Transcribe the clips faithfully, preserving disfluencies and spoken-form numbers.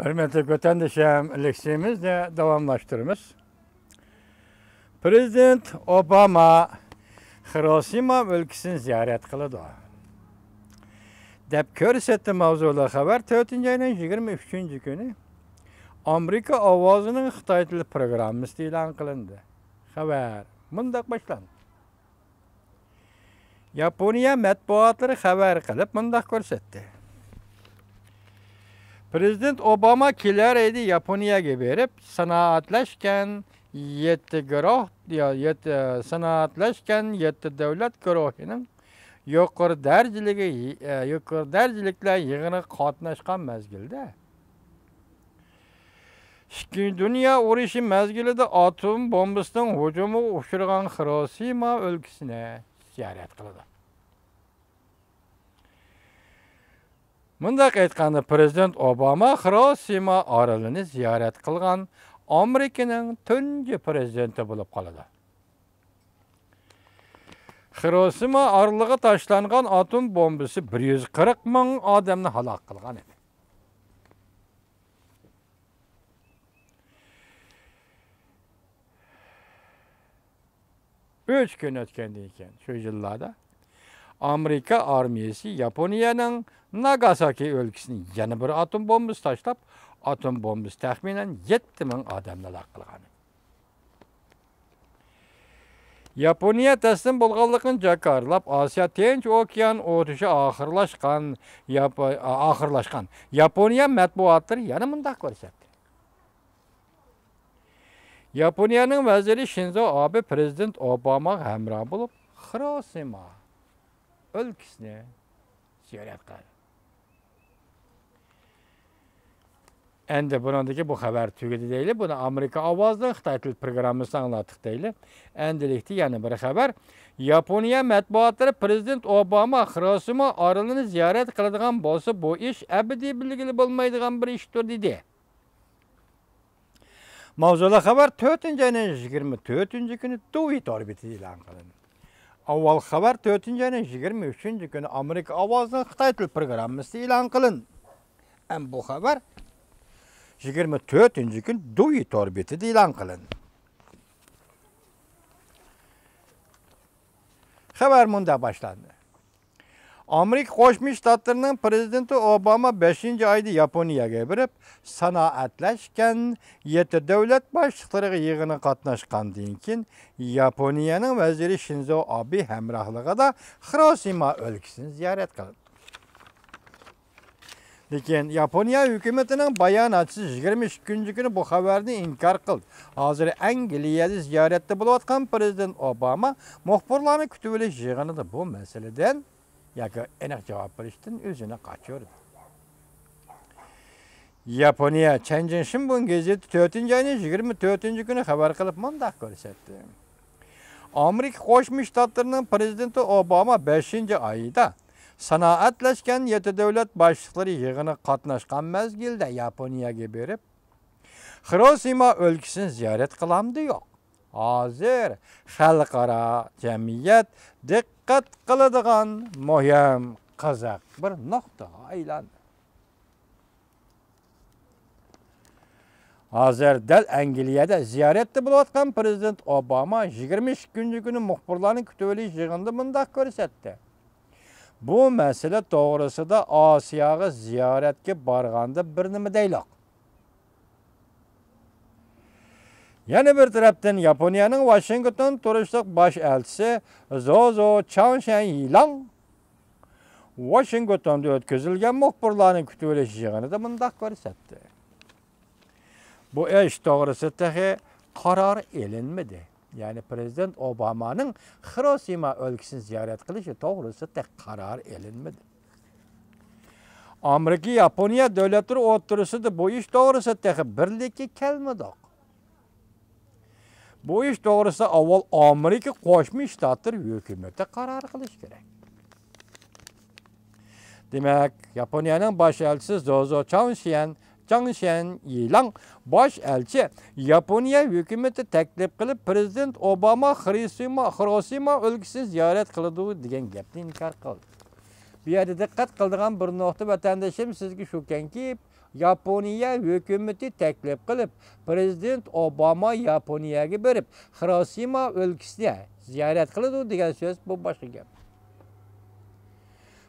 ھۆرمەتلىك ۋەتەندىشىم، لېكسىيەمىزنى داۋاملاشتۇرىمىز. پىرېزىدېنت ئوباما خىروشىما ئۆلكىسىنى زىيارەت قىلىدۇ، دەپ كۆرسەتتى ماۋزۇلۇق خەۋەر. تۆتىنچى ئاينىڭ يىگىرمە ئۈچىنچى كۈنى ئامېرىكا ئاۋازىنىڭ خىتاي تىلى پروگراممىسىدا ئېلان قىلىندى. خەۋەر مۇنداق باشلاندى. ياپونىيە مەتبۇئاتلىرى خەۋەر قىلىپ مۇنداق كۆرسەتتى. پىرېزىدېنت ئوباما كېلەر ئايدا ياپونىيەگە بېرىپ، سانائەتلەشكەن يەتتە گۇرۇھ، يا، يەتتە، سانائەتلەشكەن يەتتە دۆلەت گۇرۇھىنىڭ يۇقىرى دەرىجىلىكى، يۇقىرى دەرىجىلىكلەر يىغىنىغا قاتناشقان مەزگىلدە، ئىككىنچى دۇنيا ئۇرۇشى مەزگىلىدە ئاتوم بومبىسىنىڭ ھۇجۇمىغا ئۇچرىغان خىروشىما ئۆلكىسىنى زىيارەت قىلىدۇ. مۇنداق ئېيتقاندا، پىرېزىدېنت ئوباما خىروشىما ئارىلىنى زىيارەت قىلغان ئامېرىكىنىڭ تۇنجى پىرېزىدېنتى بولۇپ قالىدۇ. خىروشىما ئارىلىغا تاشلانغان ئاتوم بومبىسى بىر يۈز قىرىق مىڭ ئادەمنى ھالاك قىلغان ئىدى. ئۈچ كۈن ئۆتكەندىن كېيىن، شۇ يىللاردا ئامېرىكا ئارمىيەسى ياپونىيەنىڭ ناگاساكى ئۆلكىسىنى يەنە بىر ئاتوم بومبىسى تاشلاپ، ئاتوم بومبىسى تەخمىنەن يەتتە مىڭ ئادەمنى ھالاك قىلغان. ياپونىيە تەسلىم بولغانلىقىنى جاكارلاپ، ئاسىيا تىنچ ئوكيان ئۇرۇشى ئاخىرلاشقان، ياپ-، ئاخىرلاشقان. ياپونىيە مەتبۇئاتلىرى يەنە مۇنداق كۆرسەتتى. ياپونىيەنىڭ ۋەزىرى شىنزو ئابې پىرېزىدېنت ئوباماغا ھەمراھ بولۇپ، خىروشىما ئۆلكىسىنى زىيارەت قىلدى. ئەمدى بۇنىڭدىكى بۇ خەۋەر تۈگىدى دەيلى. بۇنى ئامېرىكا ئاۋازىنىڭ خىتاي تىل پروگراممىسىدا ئاڭلاتتۇق دەيلى. ئەمدىلىكتە يەنە بىر خەۋەر. ياپونىيە مەتبۇئاتلىرى پىرېزىدېنت ئوباما خىروشىما ئارىلىنى زىيارەت قىلىدىغان بولسا، بۇ ئىش ئەبەدىي بىلگىلى بولمايدىغان بىر ئىشتۇر، دېدى. ماۋزۇلۇق خەۋەر تۆتىنچى ئاينىڭ يىگىرمە تۆتىنچى كۈنى دۇۋى تور بېتىدە ئېلان قىلىندى. ئاۋۋال خەۋەر تۆتىنچى ئاينىڭ يىگىرمە ئۈچىنچى كۈنى ئامېرىكا ئاۋازىنىڭ خىتاي تىل پروگراممىسىدا ئېلان قىلىندى. ئەمما بۇ خەۋەر يىگىرمە تۆتىنچى كۈنى دۇۋى تور بېتىدە ئېلان قىلىندى. خەۋەر مۇنداق باشلاندى. ئامېرىكا قوشما شتاتلىرىنىڭ پىرېزىدېنتى ئوباما بەشىنچى ئايدا ياپونىيەگە بېرىپ، سانائەتلەشكەن يەتتە دۆلەت باشلىقلىرىغا يىغىنىغا قاتناشقاندىن كېيىن، ياپونىيەنىڭ ۋەزىرى شىنزو ئابې ھەمراھلىقىدا خىروشىما ئۆلكىسىنى زىيارەت قىلدى. لېكىن ياپونىيە ھۆكۈمىتىنىڭ باياناتچىسى يىگىرمە ئىككىنچى كۈنى بۇ خەۋەرنى ئىنكار قىلدى. ھازىر ئەنگلىيەدە زىيارەتتە بولۇۋاتقان پىرېزىدېنت ئوباما مۇخبىرلارنى كۈتۈۋېلىش يىغىنىدا بۇ مەسىلىدىن ياكى ئېنىق جاۋاب بېرىشتىن ئۆزىنى قاچۇردى. ياپونىيە چەنجىڭ شىنبۇن گېزىتى تۆتىنچى ئاينىڭ يىگىرمە تۆتىنچى كۈنى خەۋەر قىلىپ مۇنداق كۆرسەتتى. ئامېرىكا قوشما شتاتلىرىنىڭ پىرېزىدېنتى ئوباما بەشىنچى ئايدا سانائەتلەشكەن يەتتە دۆلەت باشلىقلىرى يىغىنىغا قاتناشقان مەزگىلدە ياپونىيەگە بېرىپ، خىروشىما ئۆلكىسىنى زىيارەت قىلامدۇ يوق؟ ھازىر خەلقئارا جەمئىيەت دىققەت قىلىدىغان مۇھىم، قىزىق بىر نۇقتىغا ئايلاندى. ھازىر دەل ئەنگلىيەدە زىيارەتتە بولۇۋاتقان پىرېزىدېنت ئوباما يىگىرمە ئىككىنچى كۈنى مۇخبىرلارنى كۈتۈۋېلىش يىغىنىدا مۇنداق كۆرسەتتى. بۇ مەسىلە توغرىسىدا ئاسىياغا زىيارەتكە بارغاندا بىر نېمە دەيلۇق. يەنە بىر تەرەپتىن، ياپونىيەنىڭ ۋاشىنگتون تۇرۇشلۇق باش ئەلچىسى زوزو چاڭشيەن يىلان ۋاشىنگتوندا ئۆتكۈزۈلگەن مۇخبىرلارنى كۈتۈۋېلىش يىغىنىدا مۇنداق كۆرسەتتى. بۇ ئىش توغرىسىدا تېخى قارار ئېلىنمىدى. يەنى پىرېزىدېنت ئوبامانىڭ خىروشىما ئۆلكىسىنى زىيارەت قىلىشى توغرىسىدا تېخى قارار ئېلىنمىدى. ئامېرىكا، ياپونىيە دۆلەتلىرى ئوتتۇرىسىدا بۇ ئىش توغرىسىدا تېخى بىرلىككە كەلمىدۇق. بۇ ئىش توغرىسىدا ئاۋۋال ئامېرىكا قوشما شتاتلىرى ھۆكۈمىتى قارار قىلىشى كېرەك. دېمەك، ياپونىيەنىڭ باش ئەلچىسى زوزو چاڭشيەن، چاڭشيەن يىلان باش ئەلچى ياپونىيە ھۆكۈمىتى تەكلىپ قىلىپ، پىرېزىدېنت ئوباما خىروشىما، خىروشىما ئۆلكىسىنى زىيارەت قىلىدۇ دېگەن گەپنى ئىنكار قىلدى. بۇ يەردە دىققەت قىلىدىغان بىر نۇقتا، ۋەتەندىشىم، سىزگە شۇكەنكى، ياپونىيە ھۆكۈمىتى تەكلىپ قىلىپ، پىرېزىدېنت ئوباما ياپونىيەگە بېرىپ، خىروشىما ئۆلكىسىنى زىيارەت قىلىدۇ دېگەن سۆز، بۇ باشقا گەپ.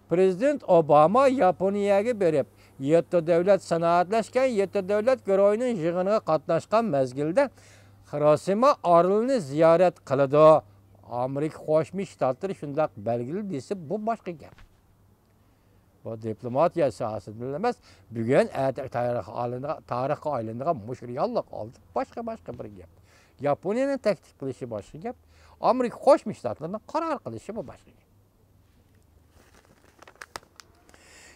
پىرېزىدېنت ئوباما ياپونىيەگە بېرىپ، يەتتە دۆلەت، سانائەتلەشكەن يەتتە دۆلەت گۇرۇھىنىڭ يىغىنىغا قاتناشقان مەزگىلدە خىروشىما ئارىلىنى زىيارەت قىلىدۇ. ئامېرىكا قوشما شتاتلىرى شۇنداق بەلگىلىدى دېسە، بۇ باشقا گەپ. بۇ دىپلوماتىيە ساھەسىدىن ئەمەس، بۈگۈن ئەتە تارىخقا ئايلىنىدىغان، تارىخقا ئايلىنىدىغان مۇشۇ رېئاللىق ئالدى، باشقا، باشقا بىر گەپ. ياپونىيەنىڭ تەكلىپ قىلىشى باشقا گەپ. ئامېرىكا قوشما شتاتلىرىنىڭ قارار قىلىشى، بۇ باشقا گەپ.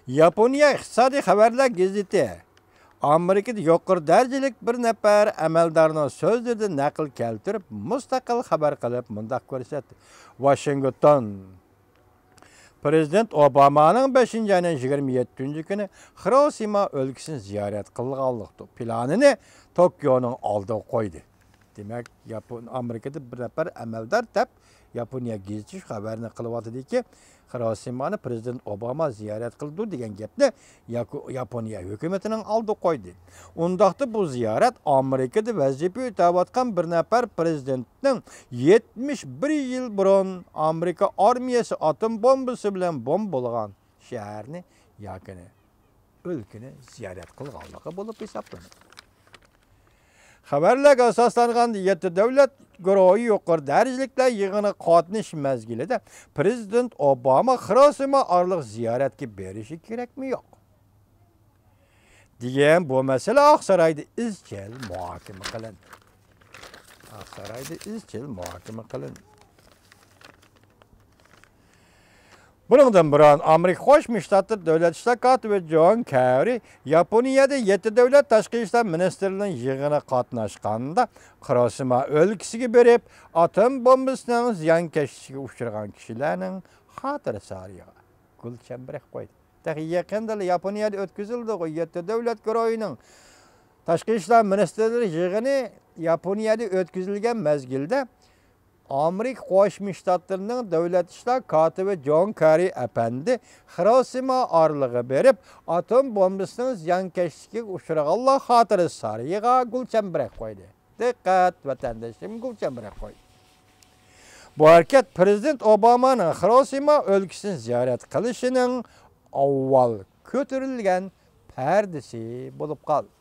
ياپونىيە ئىقتىسادىي خەۋەرلەر گېزىتى ئامېرىكىدا يۇقىرى دەرىجىلىك بىر نەپەر ئەمەلدارنىڭ سۆزلىرىدىن نەقىل كەلتۈرۈپ، مۇستەقىل خەۋەر قىلىپ مۇنداق كۆرسەتتى: ۋاشىنگتون، پىرېزىدېنت ئوبامانىڭ بەشىنچى ئاينىڭ يىگىرمە يەتتىنچى كۈنى خىروشىما ئۆلكىسىنى زىيارەت قىلغانلىق پىلانىنى توكيونىڭ ئالدىغا قويدى. دېمەك، ياپون، ئامېرىكىدا بىر نەپەر ئەمەلدار دەپ ياپونىيە گېزىتى شۇ خەۋەرنى قىلىۋاتىدۇكى، خىروشىمانى پىرېزىدېنت ئوباما زىيارەت قىلىدۇ دېگەن گەپنى ياكو-، ياپونىيە ھۆكۈمىتىنىڭ ئالدىغا قويدى. ئۇنداقتا بۇ زىيارەت ئامېرىكىدا ۋەزىپە ئۆتەۋاتقان بىر نەپەر پىرېزىدېنتنىڭ يەتمىش بىر يىل بۇرۇن ئامېرىكا ئارمىيەسى ئاتوم بومبىسى بىلەن بومبا بولغان شەھەرنى ياكى ئۆلكىنى زىيارەت قىلغانلىقى بولۇپ ھېسابلىنىدۇ. خەۋەرلەرگە ئاساسلانغاندا، يەتتە دۆلەت گۇرۇھى يۇقىرى دەرىجىلىكلەر يىغىنىغا قاتنىشىش مەزگىلىدە پىرېزىدېنت ئوباما خىروشىما ئارىلىق زىيارەتكە بېرىشى كېرەكمۇ يوق؟ دېگەن بۇ مەسىلە ئاقسارايدا ئىزچىل مۇھاكىمە قىلىندى. ئاقسارايدا ئىزچىل مۇھاكىمە قىلىندى. بۇنىڭدىن بۇرۇن، ئامېرىكا قوشما شتاتلىرى دۆلەت ئىشلار كاتىپى جون كېررى ياپونىيەدە يەتتە دۆلەت تاشقى ئىشلار مىنىستىرلىرىنىڭ يىغىنىغا قاتناشقاندا، خىروشىما ئۆلكىسىگە بېرىپ، ئاتوم بومبىسىنىڭ زىيانكەشلىكىگە ئۇچرىغان كىشىلەرنىڭ خاتىرە سارىيىغا گۈل چەمبىرەك قويدى. تېخى يېقىندىلا ياپونىيەدە ئۆتكۈزۈلدىغۇ يەتتە دۆلەت گۇرۇھىنىڭ تاشقى ئىشلار مىنىستىرلىرى يىغىنى ياپونىيەدە ئۆتكۈزۈلگەن مەزگىلدە، ئامېرىكا قوشما شتاتلىرىنىڭ دۆلەت ئىشلار كاتىپى جون كېررى ئەپەندى خىروشىما ئارىلىغا بېرىپ، ئاتوم بومبىسىنىڭ زىيانكەشلىكىگە ئۇچرىغانلار خاتىرە سارىيىغا گۈل چەمبىرەك قويدى. دىققەت، ۋەتەندىشىم، گۈل چەمبىرەك قويدى. بۇ ھەرىكەت پىرېزىدېنت ئوبامانىڭ خىروشىما ئۆلكىسىنى زىيارەت قىلىشىنىڭ ئاۋۋال كۆتۈرۈلگەن پەردىسى بولۇپ قالدى.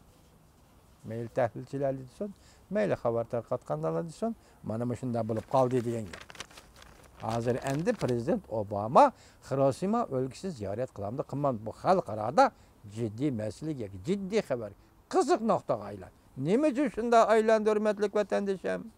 مەيلى تەھلىلچىلەر دېسۇن، مەيلى خەۋەر تارقاتقانلار دېسۇن، مانا مۇشۇنداق بولۇپ قالدى دېگەن گەپ. ھازىر ئەمدى پىرېزىدېنت ئوباما خىروشىما ئۆلكىسىنى زىيارەت قىلامدۇ، قىلمامدۇ؟ بۇ خەلقئارادا جىددىي مەسىلىگە، جىددىي خەۋەر، قىزىق نۇقتىغا ئايلاندى. نېمە ئۈچۈن شۇنداق ئايلاندى، ھۆرمەتلىك ۋەتەندىشىم؟